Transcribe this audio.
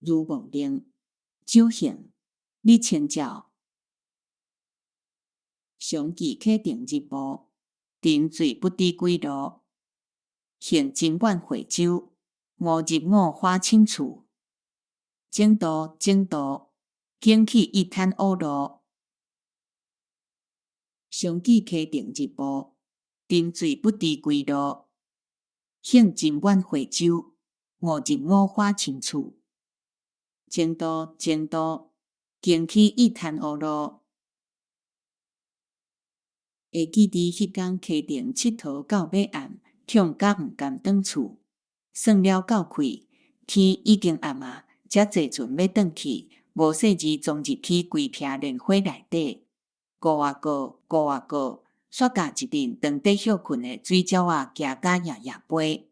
如夢令，酒興，李清照。常記溪亭日暮，沉醉不知歸路。行真遠惠州，誤入五花深處。整度整度，景氣一坦惡路。常記溪亭日暮，沉醉不知歸路。行真遠惠州，誤入五花深處。前度前度，景氣一坦惡路。會記佇彼工溪頂𨑨迌到尾暗，痛甲毋甘轉厝。算了夠氣，天已經暗啊，才坐船欲轉去，無細膩撞入去規片蓮花內底。顧啊顧，顧啊顧，煞共一陣當底歇睏的水鳥仔驚甲掖掖飛。